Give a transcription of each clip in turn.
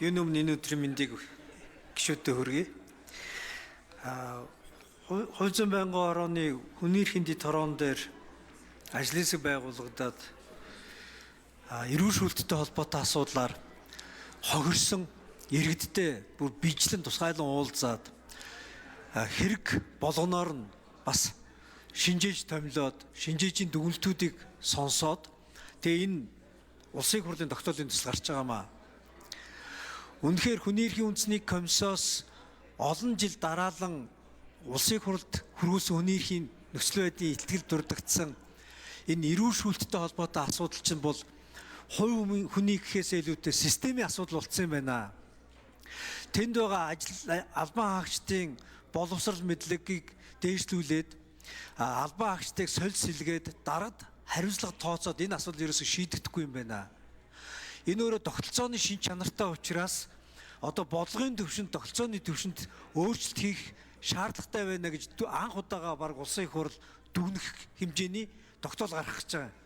Юуны өмнө энэ өдрийн мэндийг гишүүддээ хүргэе. Хувь зүйн байнгын орооны хүний эрхийн дэд тороон дээр ажлын хэсэг байгуулагдаад эрүүл шүүлттэй холбоотой асуудлаар хохирсон иргэдтэй бүр биечлэн тусгайлан уулзаад хэрэг болгоноор нь бас шинжээж томилоод шинжээжийн дүгнэлтүүдийг сонсоод тэгээ энэ улсын хурлын тогтоолын төсөл гарч байгаамаа. Үнэхээр хүний эрхийн үндэсний комиссоос олон жил дараалан улсын хурлд хүргүүлсэн хүний эрхийн нөхцөл байдлын ихтгэл дурддагдсан энэ эрүүл шүүлттэй холбоотой асуудал чинь бол хувь хүний гэхээс илүүтэй системийн асуудал болсон юм байна. Тэнд байгаа ажил албан хаагчдын боловсрол мэдлэгийг дээшлүүлээд албан хаагчдыг соль сэлгээд дараад хариуцлага тооцоод энэ асуудал ерөөсөө шийдэгдэхгүй юм байна. Энэ өөрөө тогтолцооны шин чанартай учраас одоо бодлогын төвшөнд, тогтолцооны төвшөнд өөрчлөлт хийх шаардлагатай байна гэж анх удаага баг улсын их хурл дүгнэх хэмжээний тогтоол гаргах гэж байгаа.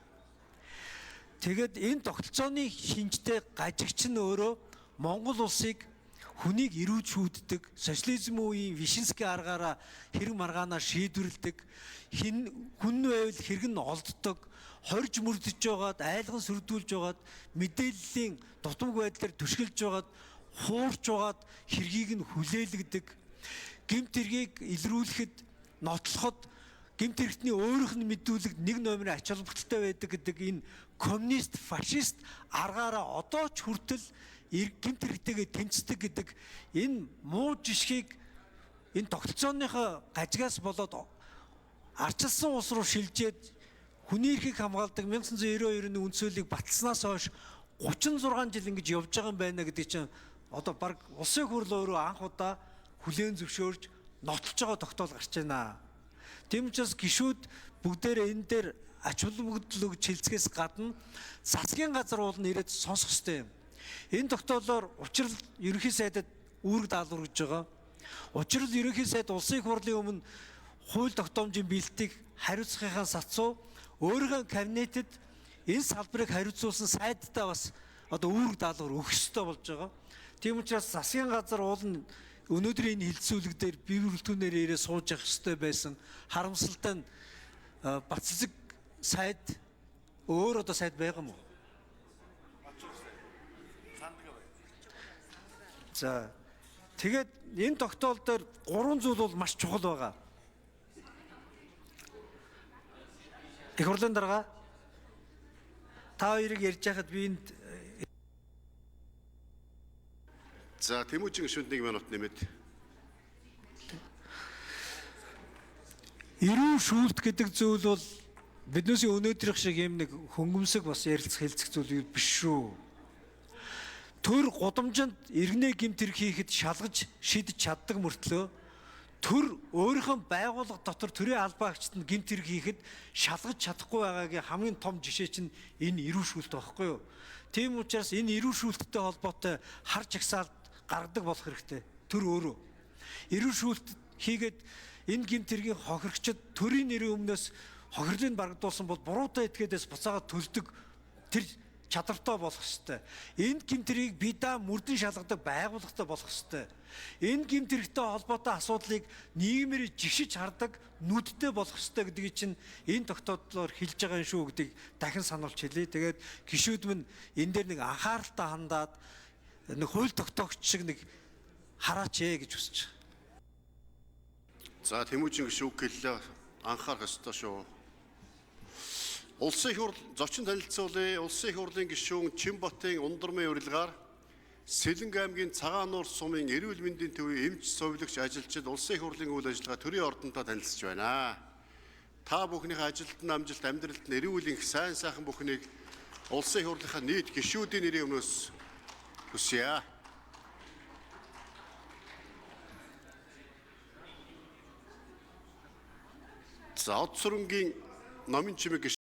Тэгээд энэ тогтолцооны шинжтэй гажигч нь өөрөө Монгол улсыг хүнийг эрүүж шүүддэг, социализм үеийн Вишинский аргаараа хэрэг маргаанаа шийдвэрлэдэг, хин хүн байвал хэрэг нь олддог, хорж мөрдөж байгаад, айлган сүрдүүлж байгаад, мэдээллийн дутмаг байдлаар түшгэлж байгаад, хуурч байгаад хэргийг нь хүлээлгдэг, гэмт хэргийг илрүүлэхэд, нотлоход гэмт хэрэгтний өөрийнх нь мэдүүлэгт нэг номерын ач холбогдолтой байдаг гэдэг энэ коммунист, фашист аргаараа одоо ч хүртэл гэмт хэрэгтэйгээ тэмцдэг гэдэг энэ муу жишгийг энэ тогтолцооныхоо гажигаас болоод арчилсан улс руу шилжээд хүний эрхийг хамгаалдаг 1992 оны үндсүүлийг баталснаас хойш 36 жил ингэж явж байгаа юм байна гэдэг чинь одоо баг улсын хурл өөрөө анх удаа хүлээн зөвшөөрж нотолж байгаа тогтоол гарч байна. Тийм учраас гишүүд бүгдээрээ энэ дээр ач холбогдол өгч хэлцгээс гадна засгийн газар уул нь ирээд сонсох ёстой юм. Энэ тогтоолоор учрал ерөнхий сайдад үүрэг даалгавар өгж байгаа. Учрал ерөнхий сайд улсын их хурлын өмнө хууль тогтоомжийн бэлтгийг хариуцахынхаа сацуу өөрийнхөө кабинетэд энэ салбарыг хариуцуулсан сайдтай бас одоо үүрэг даалгавар өгөх ёстой болж байгаа. Тийм учраас засгийн газар уул нь өнөөдрийн энэ хилцүүлэг дээр бие бүрэлдэхүүнээр ирээ сууж явах ёстой байсан. Харамсалтай нь Батцэцэг сайд өөр одоо сайд байгаа юм уу? За тэгээд энэ тогтоол дээр гурван зүйл бол маш чухал байгаа. Их хурлын дарга та хоёрыг ярьж байхад би энд За Тэмүүжин гишүүнд 1 минут нэмээд. Эрүү шүүлт гэдэг зүйл бол биднээсээ өнөөдрийнх шиг юм нэг хөнгөмсөг бас ярилцах хэлцэх зүйл биш шүү. Төр гудамжинд иргэнэ гэмт хэрэг хийхэд шалгаж шидэж чаддаг мөртлөө төр өөрийнхөө байгууллага дотор төрийн албан агчид нь гэмт хэрэг хийхэд шалгаж чадахгүй байгаагийн хамгийн том жишээ чинь энэ эрүү шүүлт байхгүй юу? Тийм учраас энэ эрүү шүүлттэй холбоотой хар жагсаалт гаргадаг болох хэрэгтэй. Төр өөрөө. Эрүү шүүлт хийгээд энэ гэмт хэргийн хохирогчид төрийн нэрийн өмнөөс хохирлыг барагдуулсан бол буруутай этгээдээс буцаагаад төлдөг тэр чадвартай болох ёстой. Энэ гэмт хэргийг бидаа мөрдөн шалгадаг байгууллагатай болох ёстой. Энэ гэмт хэрэгтэй холбоотой асуудлыг нийгмээр жигшиж хардаг нүдтэй болох ёстой гэдгийг чинь энэ тогтоолоор хэлж байгаа юм шүү гэдгийг дахин сануулж хэлье. Тэгээд гишүүд минь энэ дээр нэг анхааралтай хандаад нэг хууль тогтоогч шиг нэг хараач ээ гэж хүсэж байгаа. За Тэмүүжин гишүүн хэллээ. Анхаарах ёстой шүү. Улсын их хурл зочин танилцуулъя. Улсын их хурлын гишүүн Чинбатын Ундрмын урилгаар Сэлэнг аймгийн Цагаан нуур сумын эрүүл мэндийн төвийн эмч сувилагч ажилчид улсын их хурлын үйл ажиллагаа төрийн ордонтой танилцж байна. Та бүхнийхээ ажилд нь амжилт, амьдралд нь эрүүл энх, сайн сайхан бүхнийг улсын их хурлынхаа нийт гишүүдийн нэрийн өмнөөс хүсье. За Од сүрэнгийн номын чимэг